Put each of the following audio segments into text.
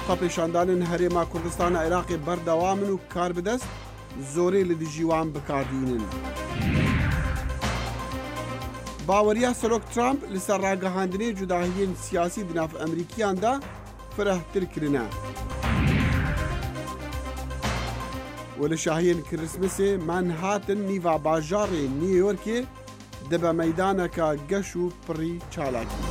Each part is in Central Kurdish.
خۆپێشاندانên هەرێما کوردستانا عێراقێ بەردەوامن و کاربدەست زۆرێ لە دژی وان بکاردینن. باوەرییا سەرۆک ترامپ li ser ragihandinê cudahiyên siyasî di nav Amerîkiyan de firehtir kirine. Û li şahiyên Christmasê Manhattan nîva bajarê New Yorkê dibe meydaneke geş û pirî çalakî.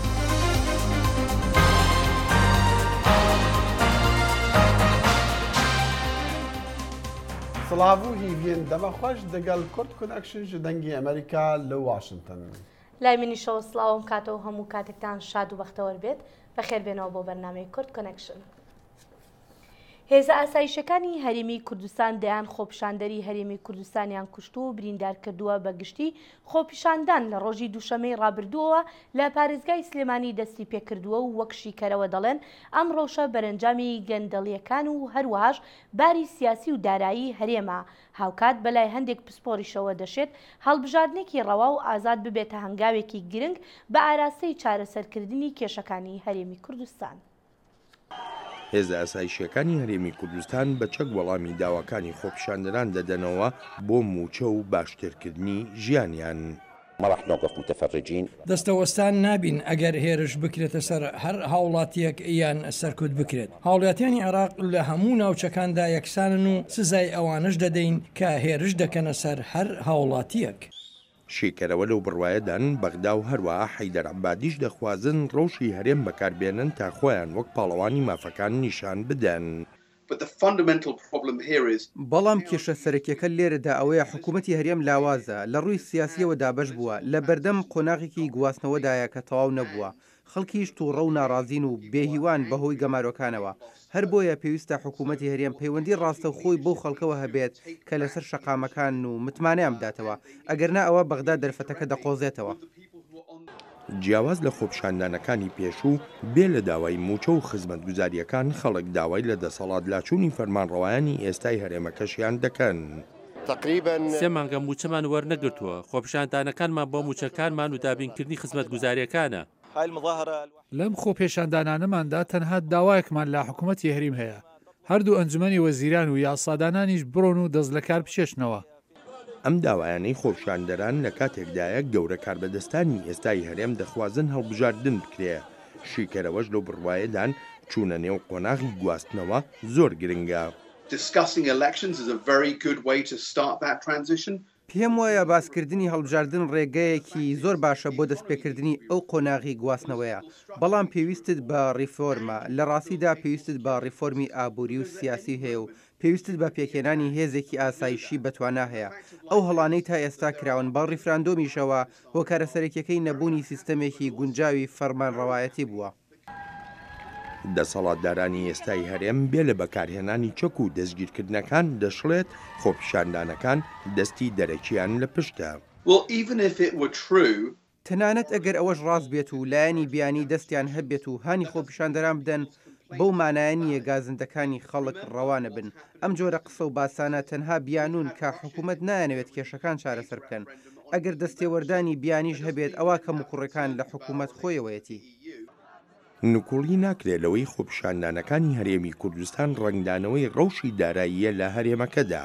Silav û hîviyên dema xweş digel Kurd Connection ji Dengê Amerîka li Washington. لای منیشەوە سڵاو ئەم کاتە و هەموو کاتێکتان شاد و بەختەوەر بێت. بەخێربێنەوە بۆ بەرنامەی کورد کۆنێکشن. هێزە ئاسایشەکانی هەرێمی کوردستان دەیان خۆپیشاندەری هەرێمی کوردستانیان کوشتووە و بریندار کردووە بە گشتی خۆپیشاندان لە ڕۆژی دووشەمەی ڕابردووەوە لە پارێزگای سلێمانی دەستی پێکردووە و وەک شیکەرەوە دەڵێن ئەم ڕەوشە بەرەنجامی گەندەڵیەکان و هەروەهاش باری سیاسی و دارایی هەرێمە هاوکات بەلای هەندێک پسپۆریشەوە دەشێت هەڵبژاردنێکی ڕەوا و ئازاد ببێتە هەنگاوێکی گرنگ بە ئاراستەی چارەسەرکردنی کێشەکانی هەرێمی کوردستان. هێزە ئاسایشییەکانی هەرێمی کوردستان بە چەک وەڵامی داواکانی خۆپیشاندەران دەدەنەوە بۆ مووچە و باشترکردنی ژیانیان. دەستەوەستان نابین ئەگەر هێرش بکرێتە سەر هەر هاوڵاتییەک یان سەرکوت بکرێت. هاوڵاتیانی عێراق لە هەموو ناوچەکاندا یەکسانن و سزای ئەوانەش دەدەین کە هێرش دەکەنە سەر هەر هاوڵاتییەک. شیکەرەوە لەو بڕوایەدان بەغدا و هەروەها حەیدەر عەبادیش دەخوازن ڕەوشی هەرێم بەکاربێنن تا خۆیان وەک پاڵەوانی مافەکان نیشان بدەن. بەڵام کێشە سەرەکیەکە لێرەدا ئەوەیە حکومەتی هەرێم لاوازە، لە ڕووی سیاسیەوە دابەش بووە، لە بەردەم قۆناغێکی گواستنەوەدایە کە تەواو نەبووە، خەڵکیش توڕە و ناڕازین و بێ هیوان بەهۆی گەمارۆکانەوە، هەر بۆیە پێویستە حکومەتی هەرێم پەیوەندی ڕاستەوخۆی بەو خەڵکەوە هەبێت کە لەسەر شەقامەکانن و متمانەیان بداتەوە، ئەگەرنا ئەوا بەغدا دەرفەتەکە دەقۆزێتەوە. جیاواز لە خۆپیشاندانەکانی پێشوو، بێ لە داوای مووچە و خزمەتگوزارییەکان، خەڵک داوای لە دەسەڵات لاچوونی فەرمانڕەوایانی ئێستای هەرێمەکەشیان دەکەن. سێ مانگە مووچەمان وەرنەگرتووە، خۆپیشاندانەکانمان بۆ مووچەکانمان و دابینکردنی خزمەتگوزارییەکانە. لەم خۆپێشاندانانەماندا تەنها داوایەکمان لە حکومەتی هەریم هەیە، هەردوو ئەنجومەنی وەزیران و یاسادانانیش بڕۆن و دەست لەکار بکێشنەوە. ئەم داوایانەی خۆپیشاندەران لە کاتێکدایە گەورە کاربەدەستانی ئێستای هەرێم دەخوازن هەڵبژاردن بکرێ، شیکەرەوەش لەو بڕوایەدان چوونە نێو قۆناغی گواستنەوە زۆر گرنگە. Discussing elections is a very good way to start that transition. پێم وایە باسکردنی هەڵبژاردن ڕێگەیەکی زۆر باشە بۆ دەستپێکردنی ئەو قۆناغی گواستنەوەیە، بەڵام پێویستت بە ڕیفۆرمە، لە ڕاستیدا پێویستت بە ڕیفۆرمی ئابووری و سیاسی هەیە و پێویستت بە پێکهێنانی هێزێکی ئاسایشی بەتوانا هەیە. ئەو هەڵانەی تا ئێستا کراون بە ڕیفراندۆمیشەوە هۆکارە سەرەکیەکەی نەبوونی سیستەمێکی گونجاوی فەرمانڕەوایەتی بووە. دەسەڵاتدارانی ئێستای هەرێم بێ لە بەکارهێنانی چەک و دەستگیرکردنەکان دەشڵێت خۆپیشاندانەکان دەستی دەرەکیان لە پشتە. Well even if it were true تەنانەت ئەگەر ئەوەش ڕاست بێت و لایەنی بیانی دەستیان هەبێت و هانی خۆپیشاندەران بدەن، بەو مانایە نییە گازندەکانی خەڵک ڕەوا نەبن. ئەم جۆرە قسە و باسانە تەنها بیانوون کە حکومەت نایانەوێت کێشەکان چارەسەر بکەن. ئەگەر دەستێوەردانی بیانیش هەبێت ئەوا کەموکوڕیەکان لە حکومەت خۆیەوەیەتی. نکوڵی ناکرێ لەوەی خۆپیشاندانەکانی هەرێمی کوردستان ڕەنگدانەوەی ڕەوشی داراییە لە هەرێمەکەدا.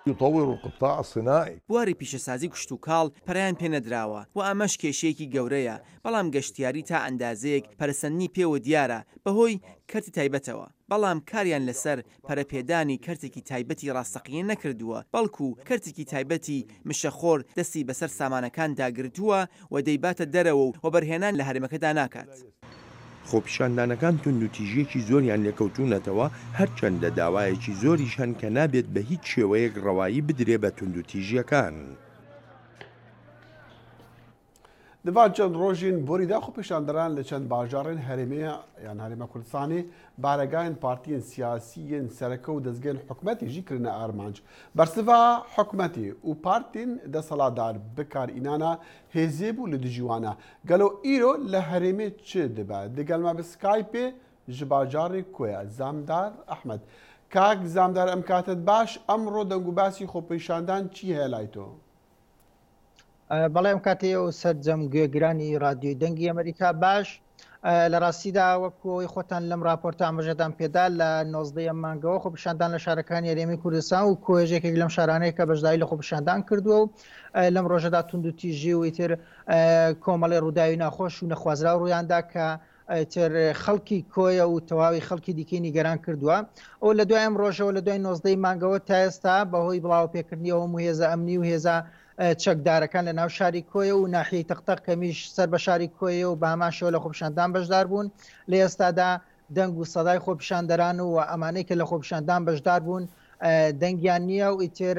يطور القطاع الصناعي. بواری پیشەسازی و کشتوکاڵ پەرەیان پێنەدراوە و ئەمەش کێشەیەکی گەورەیە، بەڵام گەشتیاری تا ئەندازەیەک پەرەسەندنی پێوە دیارە بەهۆی کەرتی تایبەتەوە، بەڵام کاریان لەسەر پەرەپێدانی کەرتێکی تایبەتی ڕاستەقینە نەکردووە، بەڵکو کەرتێکی تایبەتی مشەخۆر دەستی بەسەر سامانەکاندا گرتووە و دەیباتە دەرەوە و وەبەرهێنان لە هەرێمەکەدا ناکات. خۆپیشاندانەکان توندوتیژییەکی زۆریان لێکەوتوونەتەوە، هەرچەندە داوایەکی زۆریش هەن کە نابێت بە هیچ شێوەیەک ڕەوایی بدرێ بە توندوتیژییەکان. Di van çend rojên borî de xwepêşanderan li çend bajarên herêmê yan Herêma Kurdistanê baregayên partiyên siyasî yên sereke û dezgehên hikûmetê jî kirine armanc. Bersiva hikûmetê û partên desthilatdar bikarînana hêzê bû li dijî wan e. Gelo îro li herêmê çi dibe? Digel me bi Skypeê ji bajarê Koya Zamdar Ehmed. Kak Zamdar em katet baş ئەمڕۆ دەنگوباسی خۆپیشاندان چی هەیە لای تۆ؟ بەڵێ ئەم کاتەیە و سەرجەم گوێگرانی رادیۆی دەنگی ئەمریکا باش. لە ڕاستیدا وەکو ئەوەی خۆتان لەم ڕاپۆرتە ئاماژەتان پێدا لە 19 ی مانگەوە خۆپیشاندان لە شارەکانی هەرێمی کوردستان و کۆیەش یەکێک لەم شارانەیە کە بەشداری لە خۆپیشاندان کردووە و لەم ڕۆژەدا توندوتیژی و ئیتر کۆمەڵی ڕووداوی ناخۆش و نەخوازراو ڕوویاندا کە ئیتر خەڵکی کۆیە و تەواوی خەڵکی دیکەی نیگەران کردووە ئەو لە دوای ئەم ڕۆژەوە لە دوای 19 مانگەوە تا ئێستا بەهۆی بڵاوە پێکردنی ئەو هەموو هێزە ئەمنی و هێزە چەکدارەکان لە ناو شاری کۆیە و ناحیەی تەقتەق کەمیش سەر بە شاری کۆیە و بە هەمان شێوە لە خۆپیشاندان بەشدار بوون لە ئێستادا دەنگ و سەدای خۆپیشاندەران و ئەمانەی کە لە خۆپیشاندان بەشدار بوون دەنگیان نییە و ئیتر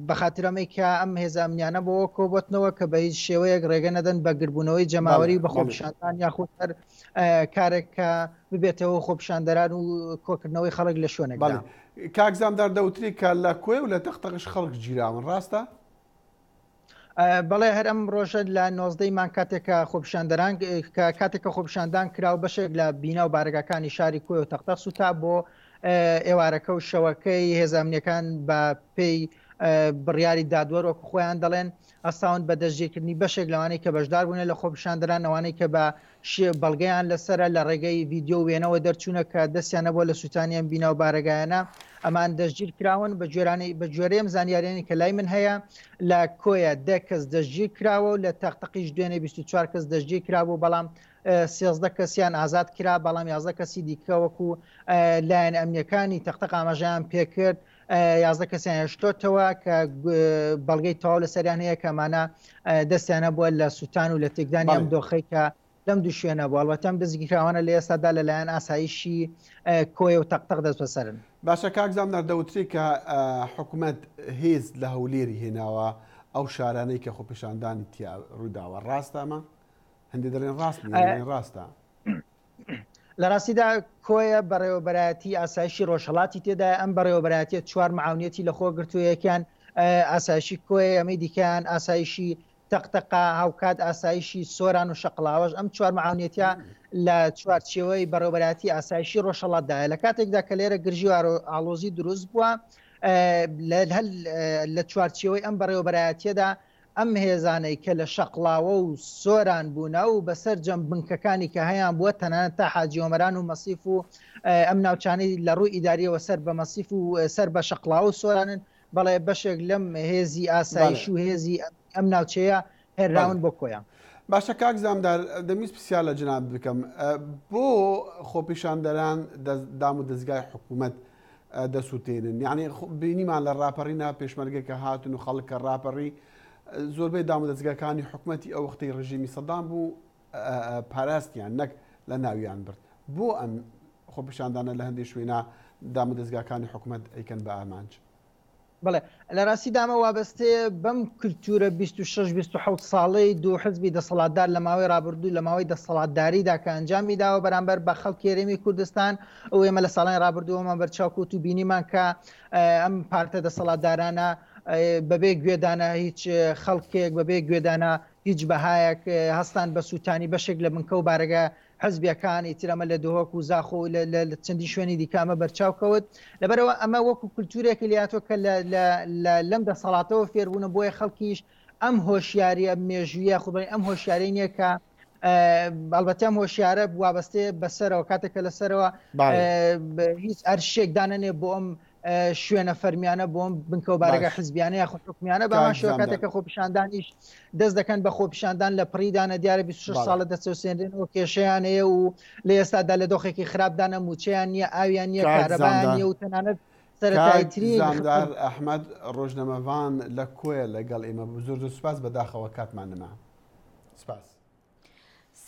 بەخاتر ئەمەی کە ئەم هێزە ئەمنیانە بۆ کۆبتنەوە کە بە هیچ شێوەیەک ڕێگە نەدەن بە گربوونەوەی جەماوەری بە خۆپیشاندان یاخود هەر کارێک کە ببێتەوە خۆپیشاندەران و کۆکردنەوەی خەڵک لە شوێنێکدا. کاک زامدار دەوترێ کە لە کۆیە و لە تەقتەقش خەڵک گیراون ڕاستە؟ بەڵێ هەر ئەم ڕۆژە لە نۆزدەی مانگ کاتێک کە خۆپیشاندەران کە کاتێک کە خۆپیشاندان کرا و بەشێک لە بینا و بارەگاکانی شاری کۆیە و تەقتەق سووتا بۆ ئێوارەکە و شەوەکەی هێزە ئەمنیەکان بە پێی بڕیاری دادوەر وەکو خۆیان دەڵێن هەستاون بە دەستگیرکردنی بەشێک لەوانەی کە بەشدار بوونە لە خۆپیشاندەران ئەوانەی کە بە بەڵگەیان لەسەرە لە ڕێگەی ڤیدیۆ و وێنەوە دەرچوونە کە دەستیان هەبووە لە سووتانی ئەم بینا و بارەگایانە ئەمان دەستگیر کراون بە گوێرانەی بە گوێرەی ئەم زانیاریانەی کە لای من هەیە لە کۆیە دە کەس دەستگیر کراوە و لە تەقتەقیش دوێنێ 24 کەس دەستگیر کرابوو بەڵام 13 کەسیان ئازاد کرا بەڵام 11 کەسی دیکە وەکو لایەن ئەمنیەکانی تەقتەق ئاماژەیان پێکرد 11 کەسیان هێشتۆتەوە کە بەڵگەی تەواو لەسەریان هەیە کە ئەمانە دەستیان هەبووە لە سووتان و لە تێکدانی ئەم دۆخەی کە لەم دوو شوێنە بوو ئەڵبەتە ئەم دەستگیرکراوانە لە ئێستادا لەلایەن ئاسایشی کۆیە و تەقتەق دەستبەسەرن. باشە کاک زامدار دەوترێ کە حکومەت هێز لە هەولێری هێناوە ئەو شارانەی کە خۆپیشاندانی تیا ڕووداوە ڕاستە ئەمە؟ هەندێ دەڵێن ڕاست نییە دەڵێن ڕاستە. لە ڕاستیدا کۆیە بەڕێوەبەرایەتی ئاسایشی ڕۆژهەڵاتی تێدایە، ئەم بەڕێوەبەرایەتیە چوار معاونیەتی لەخۆ گرتووە، یەکیان ئاسایشی کۆیە، ئەمەی دیکەیان ئاسایشی تەقتەقە، هاوکات ئاسایشی سۆران و شەقڵاوەش، ئەم چوار معاونیەتە لە چوارچێوەی بەڕێوەبەرایەتی ئاسایشی ڕۆژهەڵاتدایە، لە کاتێکدا کە لێرە گرژی و ئاڵۆزی دروست بووە لە چوارچێوەی ئەم بەڕێوەبەرایەتیەدا ئەم هێزانەی کە لە شەقڵاوە و سۆران بوونە و بە سەرجەم بنکەکانی کە هەیان بووە تەنانەت تا حاجی ئۆمەران و مەسیف و ئەم ناوچانەی لە ڕووی ئیداریەوە سەر بە مەسیف و سەر بە شەقڵاوە و سۆرانن بەڵێ بەشێک لەم هێزی ئاسایش و هێزی ئەم ناوچەیە هێنراون بۆ کۆیە. باشە کاک زامدار دەمویست پرسیار لە جەنابت بکەم بۆ خۆپیشاندەران دام و دەزگای حکوومەت دەسووتێنن یعنی بینیمان لە ڕاپەڕینە پێشمەرگە کە هاتن و خەڵک کە ڕاپەڕی زۆربەی دام و دەزگاکانی حکوومەتی ئەو وەختەی ڕژیمی سەدام بوو پاراستیان نەک لە ناویان برد بۆ ئەم خۆپیشاندانە لە هەندێک شوێنە دام و دەزگاکانی حکوومەت ئەیکەن بە ئامانج؟ بەڵێ لە ڕاستیدا ئەمە وابەستەیە بەم کلتورە 26 27 ساڵەی دوو حزبی دەسەڵاتدار لە ماوەی ڕابردوو لە ماوەی دەسەڵاتداریدا کە ئەنجامی داوە بەرامبەر بە خەڵکی هەرێمی کوردستان و ئێمە لە ساڵانی ڕابردووەمان بەرچاو کەوت و بینیمان کە ئەم پارتە دەسەڵاتدارانە بەبێ گوێدانە هیچ خەڵکێک بەبێ گوێدانە هیچ بەهایەک هەستان بە سووتانی بەشێک لە بنکە و بارەگا حزبیەکان، ئیتر ئەمە لە دهۆک و زاخۆ و لە چەندین شوێنی دیکە ئەمە بەرچاو کەوت. لەبەرئەوە ئەمە وەکو کولتوورێکی لێهاتووە کە لەم دەسەڵاتەوە فێربوونە، بۆیە خەڵکیش ئەم هۆشیارییە مێژوویە، خۆ بڵێین ئەم هۆشیاریی نییە کە ئەڵبەتە ئەم هۆشیارە وابەستەیە بەسەرەوە، کاتێک کە لەسەرەوە هیچ ئەرشێک دانەنێ بۆ ئەم شوێنە فەرمیانە بۆ ئەم بنکە و بارەگا حزبیانە یاخود حکومیانە بە هەمان شێوە کاتێک کە خۆپیشاندانیش دەست دەکەن بە خۆپیشاندان لە پڕیدانە دیارە 26 ساڵە دەچەوسێنرێن و کێشەیان هەیە و لە ئێستادا لە دۆخێکی خراپدانە مووچەیان نییە ئاویان نییە کارەبایان نییە و تەنانەت سەرەتاییترین زامدار ئەحمەد ڕۆژنامەڤان لە کۆیە لەگەڵ ئێمە بوو زۆر زۆر سوپاس بەداخەوە کاتمان نەما سوپاس.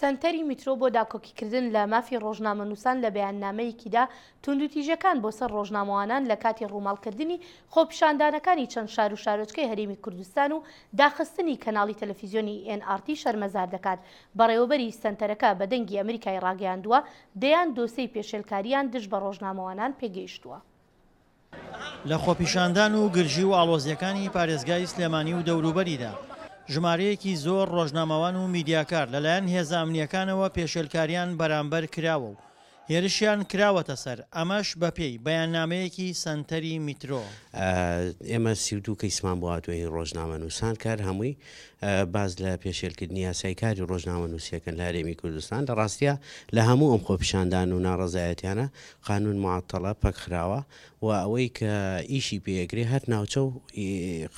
سەنتەری میترۆ بۆ داکۆکیکردن لە مافی ڕۆژنامەنووسان لە بەیاننامەیەکیدا توندوتیژیەکان بۆ سەر ڕۆژنامەوانان لە کاتی ڕووماڵکردنی خۆپیشاندانەکانی چەند شار و شارۆچکەی هەرێمی کوردستان و داخستنی کەناڵی تەلەفیزیۆنی ئێن ئاڕ تی شەرمەزار دەکات. بەڕێوەبەری سەنتەرەکە بە دەنگی ئەمریکای ڕاگەیاندووە، دەیان دۆسێی پێشێلکارییان دژ بە ڕۆژنامەوانان پێگەیشتووە. لە خۆپیشاندان و گرژی و ئاڵۆزییەکانی پارێزگای سلێمانی و دەوروبەریدا، ژمارەیەکی زۆر ڕۆژنامەوان و میدیاکار لەلایەن هێزە ئەمنییەکانەوە پێشێلکارییان بەرامبەر کراوە و هێرشیان کراوەتە سەر، ئەمەش بەپێی بەیاننامەیەکی سەنتەری میترۆ. ئێمە 32 کەیسمان بۆ هاتووە هی ڕۆژنامەنووسان کار هەمووی باس لە پێشێلکردنی یاسای کاری ڕۆژنامەنووسیەکەن لە هەرێمی کوردستان لە ڕاستیا لە هەموو ئەم خۆپیشاندان و ناڕەزایەتیانە قانون معەتەڵە پەکخراوە و ئەوەی کە ئیشی پێ ئەکرێ هەر ناوچە و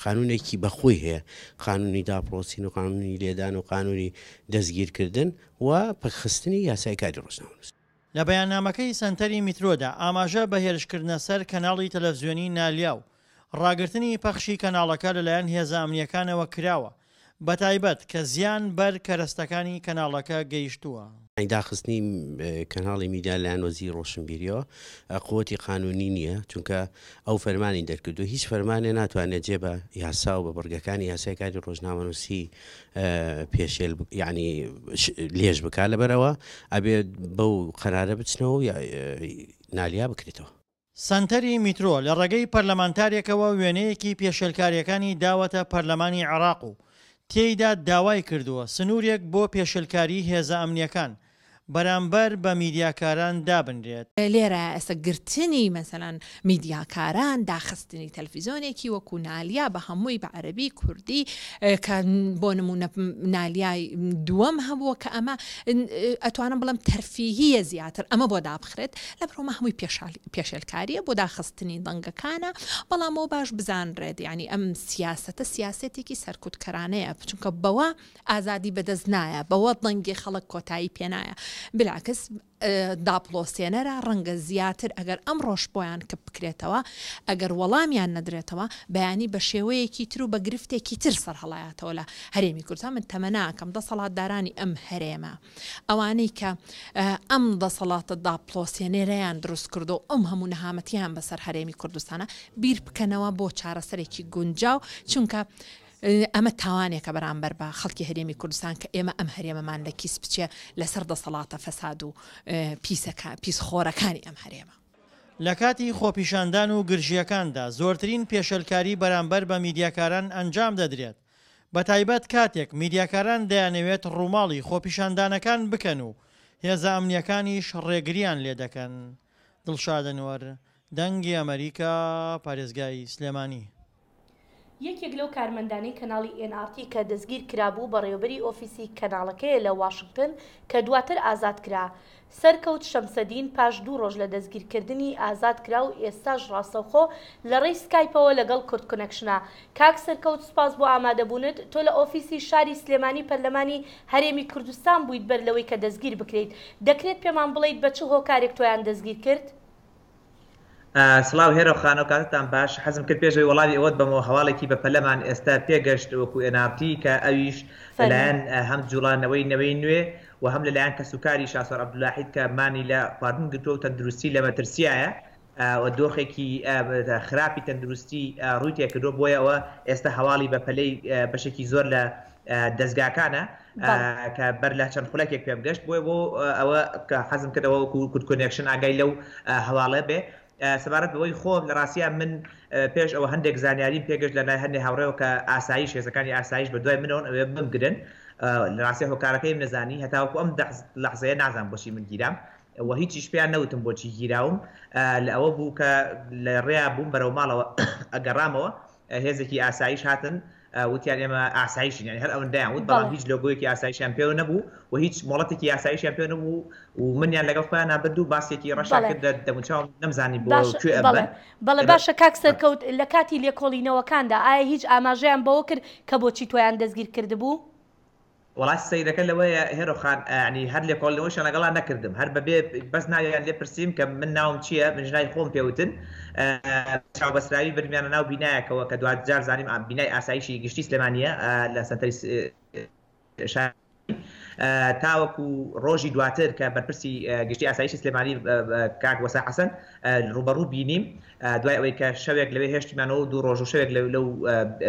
قانونێکی بەخۆی هەیە قانونی داپڵۆسین و قانونی لێدان و قانونی دەستگیرکردن و پەکخستنی یاسای کاری ڕۆژنامەنووسی. لە بەیاننامەکەی سەنتەری میترۆدا ئاماژە بە هێرشکردنە سەر کەناڵی تەلەفزیۆنی نالیا و ڕاگرتنی پەخشی کەناڵەکە لەلایەن هێزە ئەمنییەکانەوە کراوە، بەتایبەت کە زیان بەر کەرەستەکانی کەناڵەکە گەیشتووە. داخستنی کەناڵی میدیا لەلایەن وەزیری ڕۆشنبیریەوە قوتی قانونی نییە، چونکە ئەو فەرمانی دەرکردووە، هیچ فەرمانێ ناتوانێت جێ بە یاسا و بە بڕگەکانی یاسای کاری ڕۆژنامەنووسی پێشێل یعنی لێژ بکات، لەبەرئەوە ئەبێ بەو قەرارە بچنەوە و نالیا بکرێتەوە. سەنتەری میترۆ لە ڕێگەی پەرلەمانتارێکەوە وێنەیەکی پێشێلکارییەکانی داوەتە پەرلەمانی عێراق و تێیدا داوای کردووە سنوورێک بۆ پێشێلکاریی هێزە ئەمنییەکان بەرامبەر بە میدیاکاران دابنرێت. لێرە ئێستا گرتنی مەسەلەن میدیاکاران، داخستنی تەلفیزۆنێکی وەکو نالیا بە هەمووی بە عەرەبی، کوردی کە بۆ نموونە نالیای دووەم هەبووە کە ئەمە ئەتوانم بڵێم تەرفیهیە زیاتر ئەمە بۆ دابخرێت لەبەرئەوە هەمووی پێشێلکاریە بۆ داخستنی دەنگەکانە بەڵام ئەوە باش بزانرێت یانی ئەم سیاسەتە سیاسەتێکی سەرکوتکەرانەیە چونکە بەوە ئازادی بەدەست نایە بەوە دەنگی خەڵک کۆتایی پێنایە بالعکس داپڵۆسێنەرە ڕەنگە زیاتر ئەگەر ئەمڕۆش بۆیان کپ بکرێتەوە ئەگەر وەڵامیان نەدرێتەوە بەیانی بە شێوەیەکی تر و بە گرفتێکی تر سەرهەڵایەتەوە لە هەرێمی کوردستان من تەمەناکەم دەسەڵاتدارانی ئەم هەرێمە ئەوانەی کە ئەم دەسەڵاتە داپڵۆسێنەرەیان دروست کردو ئەم هەموو نەهامەتیان بەسەر هەرێمی کوردستانە بیر بکەنەوە بۆ چارەسەرێکی گونجاو چونکە ئەمە تاوانێکە بەرامبەر بە خەڵکی هەرێمی کوردستان کە ئێمە ئەم هەرێمەمان لە کیس بچێ لەسەر دەسەڵاتە فەساد و پیسەکان پیسخۆرەکانی ئەم هەرێمە. لە کاتی خۆپیشاندان و گرژییەکاندا زۆرترین پێشێلکاری بەرامبەر بە میدیاکاران ئەنجام دەدرێت، بەتایبەت کاتێک میدیاکاران دەیانەوێت ڕووماڵی خۆپیشاندانەکان بکەن و هێزە ئەمنییەکانیش ڕێگرییان لێدەکەن. دڵشاد ئەنوەر، دەنگی ئەمەریکا، پارێزگای سلێمانی. یەکێک لەو کارمەندانەی کەناڵی ئێن ئاڕ تی کە دەستگیر کرابوو بەڕێوەبەری ئۆفیسی کەناڵەکەیە لە واشنگتن کە دواتر ئازاد کرا. سەرکەوت شەمسەدین پاش دوو ڕۆژ لە دەستگیرکردنی ئازاد کرا و ئێستاش ڕاستەوخۆ لە ڕێی سکایپەوە لەگەڵ کوردکۆنێکشنە. کاک سەرکەوت سوپاس بۆ ئامادەبوونت. تۆ لە ئۆفیسی شاری سلێمانی پەرلەمانی هەرێمی کوردستان بوویت بەر لەوەی کە دەستگیر بکرێیت. دەکرێت پێمان بڵێیت بە چ هۆکارێک تۆیان دەستگیر کرد؟ سڵاو هێرۆ خان ئەو کاتەتان باش حەزم کرد پێش ئەوەی وەڵامی ئەوەت بەمەوە هەواڵێکی بەپەلەمان ئێستا پێگەشت وەکو ئێن ئاڕ تی کە ئەویش لەلایەن هەم جوڵانەوەی نەوەی نوێ و هەم لەلایەن کەسوکاری شاسوار عەبدولواحید کە مانی لە خواردن گرتووە و تەندروستی لە مەترسیایە و دۆخێکی خراپی تەندروستی ڕووی تێکردووە بۆیە ئەوە ئێستا هەواڵی بەپەلەی بەشێکی زۆر لە دەزگاکانە کە بەر لە چەند خولەکێک پێم گەشت بۆیە بۆ ئەوە کە حەزم کرد ئەوە وەکو کورد کۆنێکشن ئاگای لەو هەواڵە بێ سەبارەت بەوەی خۆم لە ڕاستیا من پێش ئەوە هەندێک زانیاریم پێگەشت لە لای هەندێک هاوڕێوە کە ئاسایش هێزەکانی ئاسایش بە دوای منەوەن ئەوێ بمگرن لە ڕاستیا هۆکارەکەیم نەزانی هەتاوەکو ئەم لەحزەیە نازانم بۆچی من گیرام و هیچیش پێیان نەوتم بۆچی گیراوم لە ئەوە بوو کە لە ڕێیا بووم بەرەو ماڵەوە ئەگەڕامەوە هێزێکی ئاسایش هاتن وتیان ئێمە ئاسایشین یانی هەر ئەوەندەیان وت بەڵام هیچ لۆگۆیەکی ئاسایشیان پێوە نەبوو و هیچ مۆڵەتێکی یاسایشیان پێ نەبوو و منیان لەگەڵ خۆیان برد و باسێکی ڕەشیان کرد لە دەموچاوم نەمزانی بۆ کوێ ئەبەن. بەڵێ باشە کاک سەرکەوت لە کاتی لێکۆڵینەوەکاندا ئایا هیچ ئاماژەیان بەوە کرد کە بۆچی تۆیان دەستگیر کردبوو؟ وەڵا سەیرەکە لەوەیە هێرۆ خان یانی هەر لێکۆڵینەوەشیان لەگەڵا نەکردم هەر بەبێ بەس ناویان لێ پرسیم کە من ناوم چییە منیش ناوی خۆم پێ وتن چاوبەسراوی بردمیانە ناو بینایەکەوە کە دواجار زانیم بینای ئاسایشی گشتی سلێمانییە لە سەنتەری شاری تاوەکو ڕۆژی دواتر کە بەرپرسی گشتی ئاسایشی سلێمانی کاک وەسا حەسەن ڕووبەڕوو بینیم دوای ئەوەی کە شەوێک لەوێ هێشتمیانەوە و دوو ڕۆژ و شەوێک لەو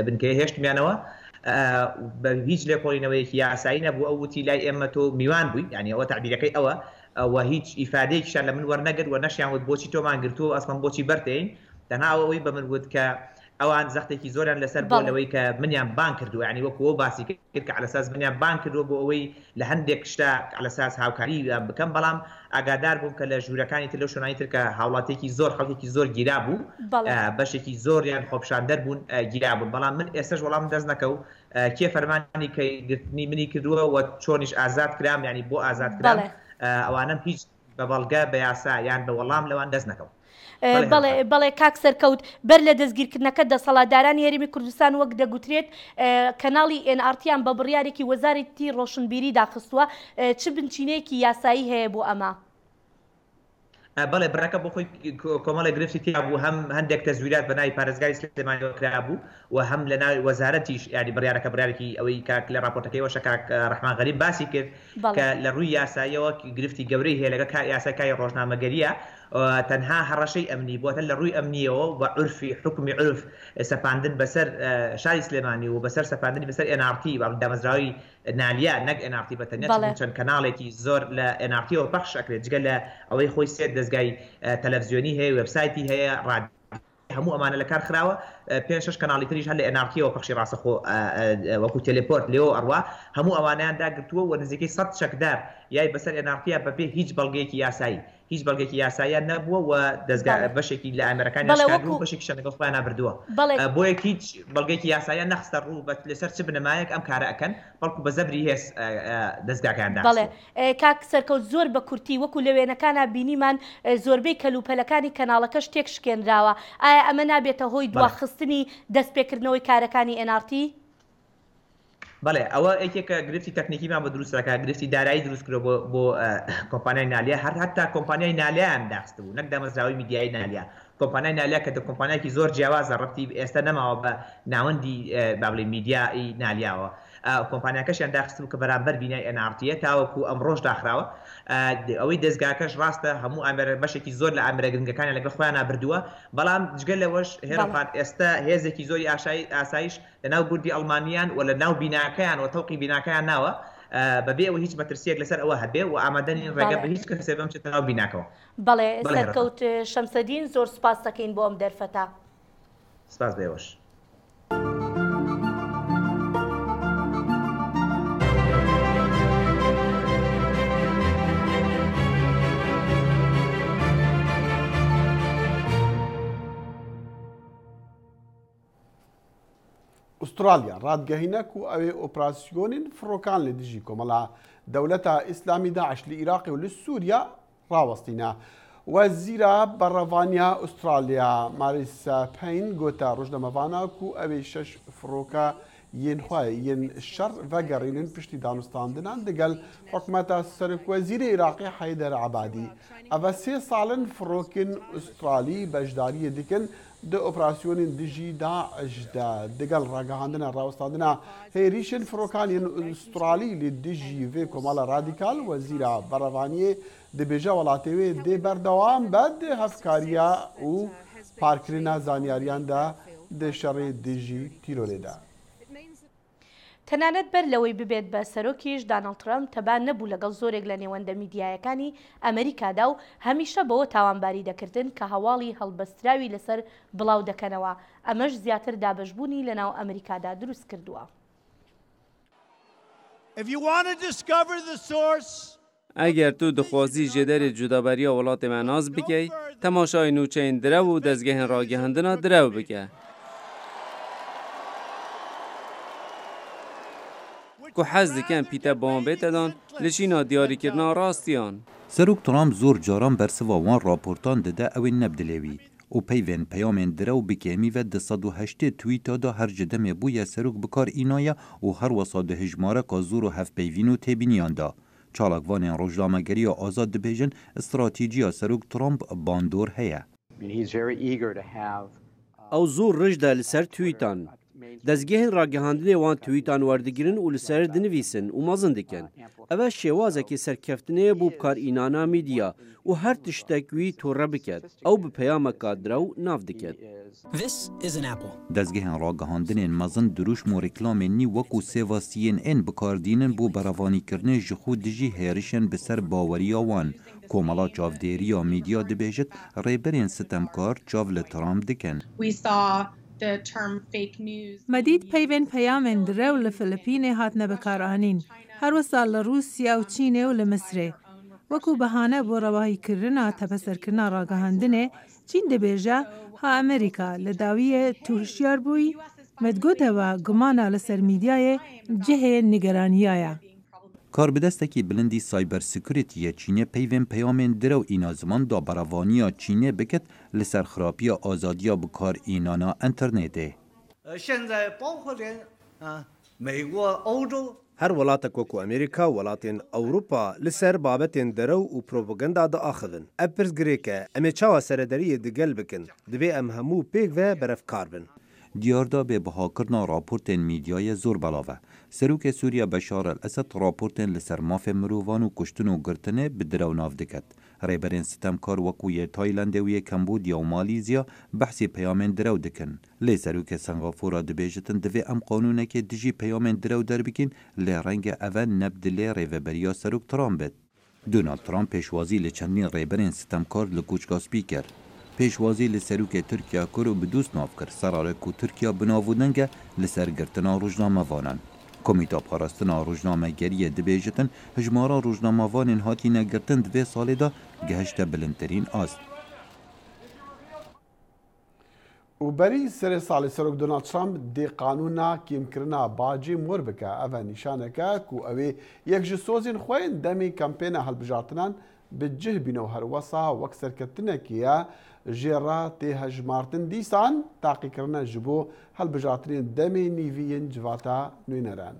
بنکەیە هێشتمیانەوە بە هیچ لێکۆڵینەوەیەکی یاسایی نەبوو ئەو وتی لای ئێمە تۆ میوان بووی یعنی ئەوە تەعبیرەکەی ئەوە و هیچ ئیفادەیەکیشان لە من وەرنەگرت و نەشیان وت بۆچی تۆمان گرتووە و ئەسڵەن بۆچی بەرتەین تەنها ئەوەی بە من وت کە. ئەوان زەختێکی زۆریان لەسەر بووە لەوەی کە منیان بانگ کردووە یانی وەکو ئەو باسی کرد کە عەلەساس منیان بانگ کردووە بۆ ئەوەی لە هەندێک شتە عەلەساس هاوکاری بکەم بەڵام ئاگادار بووم کە لە ژوورەکانی تر لەو شوێنانی تر کە هاوڵاتیەکی زۆر خەڵکێکی زۆر گیرا بوو بەشێکی زۆریان خۆپیشاندەر بوون گیرا بوون بەڵام من ئێستاش وەڵام دەست نەکەو کێ فەرمانی کە گرتنی منی کردووە و چۆنیش ئازاد کرام یانی بۆ ئازاد کرام ئەوانەم هیچ بە بەڵگە بە یاسا یان بە وەڵام لەوان دەست نەکەوت. بەڵێ بەڵێ کاک سەرکەوت بەر لە دەستگیرکردنەکە دەسەڵاتدارانی هەرێمی کوردستان وەک دەگوترێت کەناڵی ئێن ئاڕ تیان بە بڕیارێکی وەزارەتی ڕۆشنبیری داخستووە چ بنچینەیەکی یاسایی هەیە بۆ ئەمە؟ بەڵێ بڕەکە بۆ خۆی کۆمەڵێک گرفتی تیا بوو هەم هەندێک تەزویرات بە ناوی پارێزگاری سلێمانیەوە کرابوو و هەم لە ناوی وەزارەتیش یانی بڕیارەکە بڕیارێکی ئەوەی کاک لە ڕاپۆرتەکەیەوەشە کاک ڕەحمان غەریب باسی کرد کە لە ڕووی یاساییەوە گرفتی گەورەی هەیە لەگەڵ یاسای کاری ڕۆژنامەگەرییە تەنها هەڕەشەی ئەمنی بووە لە ڕووی ئەمنییەوە بە عورفی حوکمی عورف سەپاندن بەسەر شاری سلێمانی و بەسەر سەپاندنی بەسەر ئێن ئاڕ تی دامەزراوەی نالیا نەک ئێن ئاڕ تی بە تەنیا چونکە چەند کەناڵێکی زۆر لە ئێن ئاڕ تیەوە پەخش ئەکرێت جگە لە ئەوەی خۆی سێ دەزگای تەلەفزیۆنی هەیە وێبسایتی هەیە ڕادیۆ هەموو ئەمانە لە کار خراوە پێنج شەش کەناڵی تریش هەر لە ئێن ئاڕ تیەوە پەخشی ڕاستەخۆ وەکو تێلێپۆرت لێوە ئەڕوا هەموو ئەوانەیان داگرتووە و نزیکەی سەت چەکدار یای بەسەر ئێن ئاڕ تیا بەبێ هیچ بەڵگەیەکی یاسایی هیچ بەڵگەیەکی یاساییان نەبووە و دەزگا بەشێکی لە ئامێرەکانیان شکاندووە و بەشێکیشیان لەگەڵ خۆیانا بردووە بۆیە هیچ بەڵگەیەکی یاساییان نەخستە ڕوو بە لەسەر چ بنەمایەک ئەم کارە ئەکەن بەڵکو بە زەبری هێز دەزگاکەیان داخستووە. کاک سەرکەوت زۆر بە کورتی وەکو لە وێنەکانا بینیمان زۆربەی کەلوپەلەکانی کەناڵەکەش تێک شکێنراوە ئایا ئەمە نابێتە هۆی دواخستنی دەست پێکردنەوەی کارەکانی ئێن ئاڕ تی؟ بەڵێ ئەوە یەکێکە گرفتی تەکنیکیمان بۆ دروست دەکات گرفتی دارایی دروست کردوە بۆ بۆ کۆمپانیای نالیا هەر هەتا کۆمپانیای نالیایان داخستبوو نەک دامەزراوەی میدیایی نالیا کۆمپانیای نالیا کە کۆمپانیایەکی زۆر جیاوازە ڕەبتی ئێستا نەماوە بە ناوەندی با بڵێین میدیایی نالیاوە کۆمپانیاکەشیان داخستبوو کە بەرامبەر بینای ئێن ئاڕ تیە تاوەکو ئەمڕۆش داخراوە ئەوەی دەزگاکەش ڕاستە هەموو ئامێرە بەشێکی زۆر لە ئامێرە گرنگەکانیان لەگەڵ خۆیانا بردووە بەڵام جگە لەوەش هێرۆ خان ئێستا هێزێکی زۆری ئاسایش لەناو گوردی ئەڵمانیان و لەناو بیناکەیان و تەوقی بیناکەیان ناوە بەبێ ئەوەی هیچ مەترسییەک لەسەر ئەوە هەبێ و ئامادە نین ڕێگە بە هیچ کەسێ بەم بچێتە ناو بیناکەوە. بەڵێ سەرکەوت شەمسەدین زۆر سوپاست دەکەین بۆ ئەم دەرفەتە. سپاس بۆ ئێوەش. ئوسترالیا رادگەهینە ku ew ê operasyonên firokan li dijî Komela Dewleta Îslamî DAIŞ li Iraqê û li Sûriya rawestîne. Wezîra Berevaniya Ustralya Marise Payne gote rojnamevana ku ew ê şeş firoka yên xwe yên şer vegerînin piştî danûstandinan digel hikûmeta Serokwezîrê Iraqê Heyder Ebadî. Ev e sê sal in firokên Ustralî beşdariyê dikin Di operasyonên dijî DAIŞ de digel ragihandina rawestandina hêrîşên firokan yên Ustralî li dijî vê komala radîkal, Wezîra Berevaniyê dibêje welatê wê dê berdewam be di hevkariya û parkirina zanyariyan de di şerê dijî tîrorê de. تەنانەت بەر لەوەی ببێت بە سەرۆکیش، دانڵد ترەمپ تەبا نەبوو لەگەڵ زۆرێک لە نێوەندە میدیایەکانی ئەمریکادا و هەمیشە بەوە تاوانباری دەکردن کە هەواڵی هەڵبەستراوی لەسەر بڵاو دەکەنەوە، ئەمەش زیاتر دابەشبوونی لەناو ئەمریکادا دروستکردووە. ئەگەر تۆ دخوازی ژێدەرێ جودابەرییا وڵاتێ مە ناس بکەی، تەماشای نوچەیên درەو و دەزگەهên ڕاگەهاندنا درەو بکە. کو حەز دکەن پیتە بە وان بێتە دان li şîna diyarîkirina rastiyan. Serok Trump zor caran bersiva wan raportan dide ewên ne bi dilê wî û peyvên peyamên direw bi kêmî ve 280 twîta de her ji demê bûye serok bikar înaye û herwesa di hejmareka zor û hevpeyvîn û têbîniyan de. Çalakvanên rojnamegeriya azad dibêjin stratîjiya Serok Trump bandor heye. Ew zor rijd e li ser twîtan. Dezgehên ragihandinê wan twîtan werdigirin û li ser dinivîsin û mezin dikin. Ev e şêwazekê serkeftinê bo bikarînana mîdya û her tiştek wî tore biket. Ew bi peyameka direw nav diket. Dezgehên ragihandinên mezin dirûşm û reklamên nî wekû sêva CNN bikar dînin bo berevanîkirinê ji xwe dijî hêrişên bi ser baweriya wan. Komela Çavdêriya Mîdya dibêjit rêberên sitemkar çav li Trump dikin. Me dît peyvên peyamên direw li Filipînê hatine bikaranîn, her wisa li Rûsya û Çînê û li Misirê. Wekû behane bo rewahîkirina tepeserkirina ragihandinê, Çîn dibêje, Ha Amerîka, li dawiyê tu hişyar bûyî? Me digote we gumana li ser mîdyayê cihê nîgeraniya ye. Karbidestekî bilindî Cyber Security yê Çînê peyvên peyamên direw îna ziman da berevaniya Çînê biket li ser xirapiya azadiya bikarinana înternetê. Her welatek wekû Amerîka û welatên Ewropa li ser babetên derew û propaganda diaxivin. Ev pirsgirêk e, em ê çawa serederiyê di gel bikin? Divê em hemû pêkve berevkar bin. Diyar da bê bihakirina raportên mîdyayê zor belav e. Serokê Sûriye Beşar El Esed raportên li ser mafê mirovan û kuştin û girtinê bi direw nav diket. Rêberên sitemkar wekû yê Taylandê û yê Kembodya û Malîzya behsî peyamên direw dikin. Lê serokê Sengafora dibêjitin divê em qanûnekê dijî peyamên direw derbikîn lê renge eve ne bi dilê rêveberiya Serok Trump bit. Donald Trump pêşwazî li çendîn rêberên sitemkar li Koçka Spî kir. Pêşwazî li serokê Tirkiya kir û bi dost nav kir, seralê ku Tirkiya bi nav û deng e li ser girtina rojnamevanan. Komîta Parastina Rojnamegeriyê dibêjitin hejmara rojnamevanên hatîne girtin di vê salê de gihişte bilindtirîn ast. Û berî serê salê Serok Donald Trump dê qanûna kêmkirina bacê mor bike. Ev e nîşanek e ku ew ê yek ji sozên xwe yên demê kampêna hilbijartinan bi cih bîne û herwesa wek serkeftinekê ye jê re tê hejmartin dîsan taqîkirine ji bo hilbijartinên demê nîvî yên civata nûneran.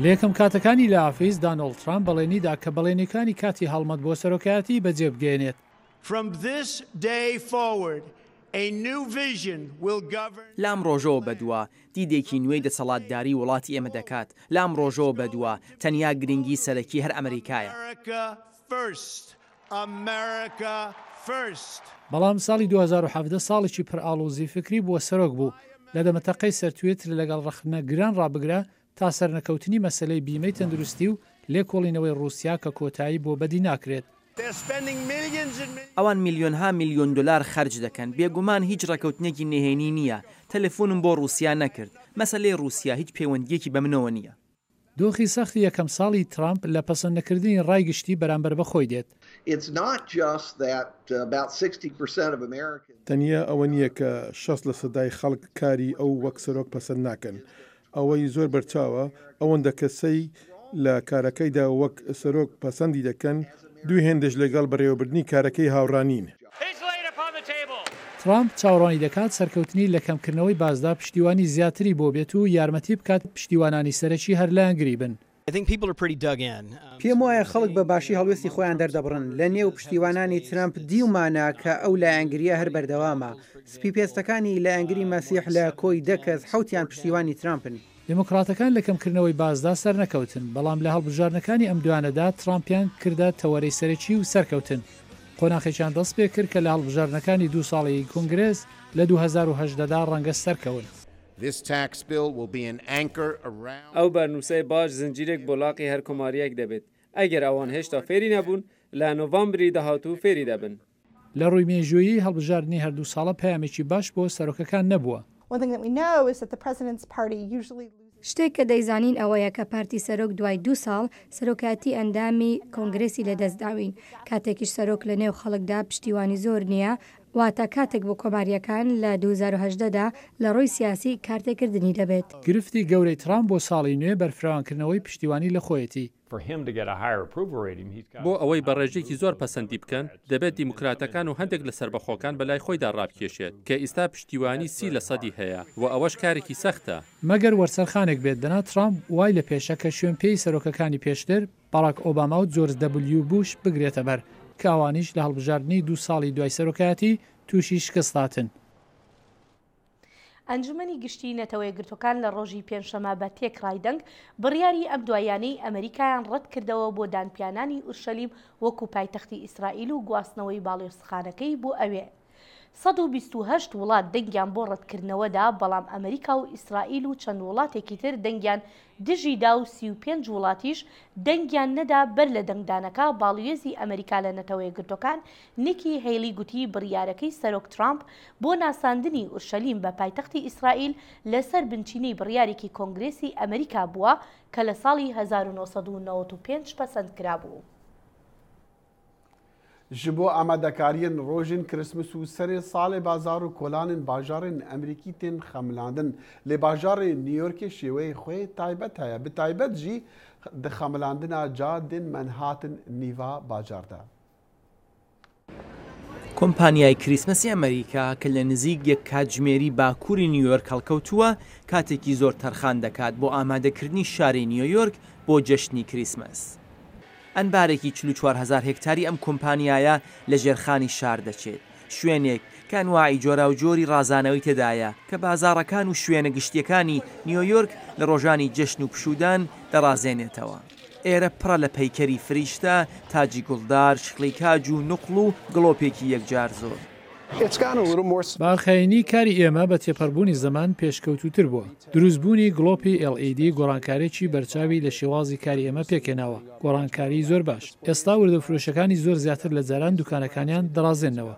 لە یەکەم کاتەکانی لە ئافیس، دانۆڵد ترامپ بەڵێنی دا کە بەڵێنیەکانی کاتی هەڵمەت بۆ سەرۆکایەتی بەجێ بگەیەنێت. لەم ڕۆژەوە بەدوا، دیدێکی نوێی دەسەڵاتداری وڵاتی ئێمە دەکات، لەم ڕۆژەوە بەدوا، تەنیا گرنگی سەرەکی هەر ئەمریکایە. بەڵام ساڵی 2017 ساڵێکی پر ئاڵۆزی فکری بووە سەرۆک بوو، لە دەمەتەقەی سەر تویتر لەگەڵ ڕەخنە گران ڕابگرە تا سەرنەکەوتنی مەسەلەی بیمەی تەندروستی و لێکۆڵینەوەی ڕووسیا کە کۆتایی بۆ بەدی ناکرێت. ئەوان میلیۆنها میلیۆن دۆلار خەرج دەکەن، بێگومان هیچ ڕێکەوتنێکی نهێنی نییە، تەلەفونم بۆ ڕووسیا نەکرد، مەسەلەی ڕووسیا هیچ پەیوەندییەکی بە منەوە نییە. دۆخی سەختی یەکەم ساڵی ترامپ لە پەسەندنەکردنی ڕای گشتی بەرامبەر بە خۆی دێت. تەنیا ئەوە نییە کە 60 لە سەدای خەڵک کاری ئەو وەک سەرۆک پەسەند ناکەن، ئەوەی زۆر بەرچاوە ئەوەندە کەسەی لە کارەکەیدا وەک سەرۆک پەسەندی دەکەن، دوو هێندەش لەگەڵ بەڕێوەبردنی کارەکەی هاوڕا نین. ترامپ چاوەڕوانی دەکات سەرکەوتنی لە کەمکردنەوەی باجدا پشتیوانی زیاتری بۆ بێت و یارمەتی بکات پشتیوانانی سەرەکی هەر لایەنگری بن. پێم وایە خەڵک بە باشی هەڵوێستی خۆیان دەردەبڕن. لە نێو پشتیوانانی ترەمپ دیومانە کە ئەو لایەنگرییە هەر بەردەوامە. سپیپێستەکانی لایەنگری مەسیح لە کۆی دە کەس حەوتیان پشتیوانی ترامپن. دیموکراتەکان لە کەمکردنەوەی باجدا سەرنەکەوتن، بەڵام لە هەڵبژاردنەکانی ئەم دوانەدا ترامپیان کردە تەوەرەی سەرەکی و سەرکەوتن. قۆناخێکیان دەستپێکرد کە لە هەڵبژاردنەکانی دوو ساڵەیی کۆنگرێس لە 2018 دا ڕەنگە سەرکەون. ئەو بەرنووسەی باج زنجیرێک بۆ لاقی هەر کۆمارییەک دەبێت، ئەگەر ئەوان هێشتا فێری نەبوون، لە نۆڤامبری داهاتوو فێری دەبن. لە ڕووی مێژوویی، هەڵبژاردنی هەردوو ساڵە پەیامێکی باش بۆ سەرۆکەکان نەبووە. شتێک کە دەیزانین ئەوەیە کە پارتی سەرۆک دوای دوو ساڵ سەرۆکایەتی ئەندامی کۆنگرێسی لەدەست داوین، کاتێکیش سەرۆک لە نێو خەڵکدا پشتیوانی زۆر نییە، واتە کاتێک بۆ کۆمارییەکان لە 2018 دا لە ڕووی سیاسی کارتێکردنی دەبێت. گرفتی گەورەی ترامپ بۆ ساڵی نوێ بەرفراوانکردنەوەی پشتیوانی لە خۆیەتی. بۆ ئەوەی بە ڕێژەیەکی زۆر پەسەندی بکەن، دەبێت دیموکراتەکان و هەندێک لە سەربەخۆکان بەلای خۆیدا ڕابکێشێت، کە ئیستا پشتیوانی 30 لە سەدی هەیە و ئەوەش کارێکی سەختە. مەگەر وەرچەرخانێک بێت، دەنا ترامپ وای لە پێشە کە شوێن پێی سەرۆکەکانی پێشتر، باراک ئۆباما و جۆرج دەبلیو بوش بگرێتە بەر، کە ئەوانیش لە هەڵبژاردنی دوو ساڵی دوای سەرۆکایەتی تووشی شکست هاتن. ئەنجومەنی گشتیی نەتەوەیەکگرتووەکان لە ڕۆژی پێنجشەممە بە تێکڕای دەنگ بڕیاری ئەم دواییانەی ئەمریکایان ڕەتکردەوە بۆ دانپیانانی ئورشەلیم وەکو پایتەختی ئیسرائیل و گواستنەوەی باڵیۆزخانەکەی بۆ ئەوێ. 128 وڵات دەنگیان بۆ ڕەتکردنەوە دا، بەڵام ئەمریکا و ئیسرائیل و چەند وڵاتێکی تر دەنگیان دژی دا و 35 وڵاتیش دەنگیان نەدا، بەر لە دەنگدانەکە باڵوێزی ئەمریکا لە نەتەوەیەکگرتوەکان نیکی هەیڵی گوتی بڕیارەکەی سەرۆک ترامپ بۆ ناساندنی ئورشەلیم بە پایتەختی ئیسرائیل لەسەر بنچینەی بڕیارێکی کۆنگرێسی ئەمریکا بووە کە لە ساڵی 1995 پەسەند کرابوو. Ji bo amadekariyên rojên Christmas û serê salê bazar û kolanên bajarên Amerîkî tên xemilandin. Lê bajarê New Yorkê şêweyê xwe yê taybet heye. Bi taybet jî di xemilandina cadên Manhattan nîva bajar de. کۆمپانیای کریسمەسی ئەمریکا کە لە نزیک یەک کاتژمێری باکووری نیویۆرک هەڵکەوتووە، کاتێکی زۆر تەرخان دەکات بۆ ئامادەکردنی شاری نیویۆرک بۆ جەژنی کریسمەس. ئەنبارێکی 44 هەزار هێکتاری ئەم کۆمپانیایە لە ژێرخانی شار دەچێت، شوێنێک کە ئەنواعی جۆراوجۆری ڕازانەوەی تێدایە کە بازاڕەکان و شوێنە گشتییەکانی نیویۆرک لە ڕۆژانی جەژن و پشوودان دەڕازێنێتەوە. ئێرە پڕە لە پەیکەری فریشتە، تاجی گوڵدار، شکڵی کاج و نوقڵ و گڵۆپێکی یەکجار زۆر. بارخایەنی کاری ئێمە بە تێپەڕبوونی زەمان پێشکەوتووتر بووە. دروستبوونی گڵۆپی LED گۆڕانکاریی بەرچاوی لە شێوازی کاری ئێمە پێکهێناوە، گۆڕانکاریی زۆر باش. ئێستا وردەفرۆشەکانی زۆر زیاتر لە جاران دوکانەکانیان دەڕازێننەوە.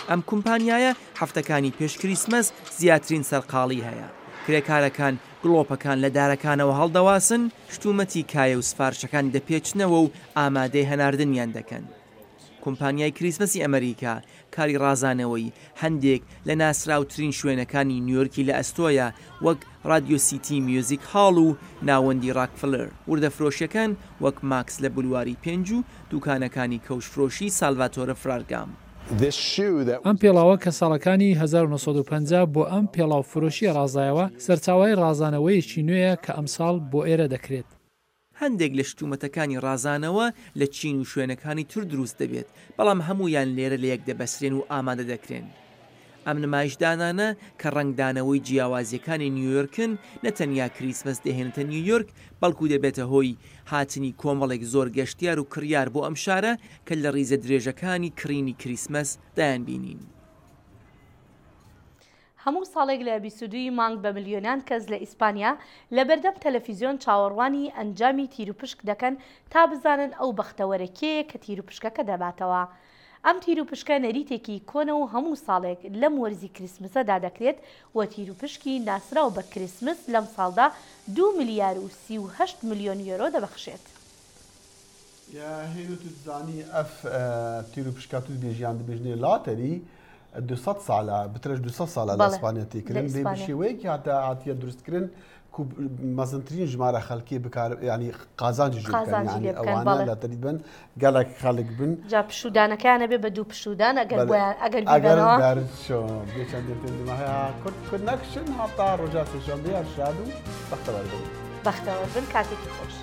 ئەم کومپانیایە هەفتەکانی پێش کریسمەس زیاترین سەرقاڵی هەیە. کرێکارەکان گڵۆپەکان لە دارەکانەوە هەڵدەواسن، شتومەتی کایە و سفارشەکان دەپێچنەوە و ئامادەی هەناردنیان دەکەن. کۆمپانیای کریسمەسی ئەمریکا کاری ڕازانەوەی هەندێک لە ناسراوترین شوێنەکانی نیویۆرکی لە ئەستۆیە وەک ڕادیۆ سیتی میوزیک هاڵ و ناوەندی ڕاکفلەر، وردەفرۆشیەکان وەک ماکس لە بولواری پێنج و دوکانەکانی کەوشفرۆشی سالڤاتۆرە فراگام. ئەم پێڵاوە کە ساڵەکانی 1950 بۆ ئەم پێڵاو فرۆشیە ڕازایەوە، سەرچاوەی ڕازانەوەیەکی نوێیە کە ئەمساڵ بۆ ئێرە دەکرێت. هەندێک لە شتومەتەکانی ڕازانەوە لە چین و شوێنەکانی تر دروست دەبێت، بەڵام هەموویان لێرە لەیەک دەبەسرێن و ئامادە دەکرێن. ئەم نمایشدانانە کە ڕەنگدانەوەی جیاوازییەکانی نیویۆرکن، نە تەنیا کریسمەس دەهێنێتە نیویۆرک، بەڵکو دەبێتە هۆی هاتنی کۆمەڵێک زۆر گەشتیار و کڕیار بۆ ئەم شارە کە لە ڕیزە درێژەکانی کڕینی کریسمەس دەیانبینین. هەموو ساڵێک لە 22 ی مانگ بە ملیۆنان کەس لە ئیسپانیا لەبەردەم تەلەفیزیۆن چاوەڕوانی ئەنجامی تیروپشک دەکەن تا بزانن ئەو بەختەوەرە کێیە کە تیروپشکەکە دەباتەوە. ئەم تیروپشکە نەریتێکی کۆنە و هەموو ساڵێک لەم وەرزی کریسمسەدا دەکرێت و تیروپشکی ناسراو بە کریسمس لەمساڵدا دوو ملیار و 38 ملیۆن یۆرۆ دەبەخشێت. یا هێرو تو دزانی ئەف تیروپشکا تو دبێژی یان دبێژنێ لاتەری 200 سالە بترش 200 سالە لە ئیسپانیا تێکردن لێ بە شێوەیەکی هاتە هاتیە دروستکردن کو مەزنترین ژمارە خەلکی بکار ینی قازانجی ژێ بکەن یعنی ئەوانە لاتەری بن گەلک خەلک بن جا پشوودانەکەیان ئەبێ بە دوو پشوودان ئەگەر بۆیان ئەگەر ئەگەر بیبەنەوە دەرچۆن بێ چەندێ پێندمە هەیە کورد کورد نەکشن هەتا ڕۆژا سێشەمبێ هەر شاد و بەختەوەر بن بەختەوەر بن کاتێکی خۆش.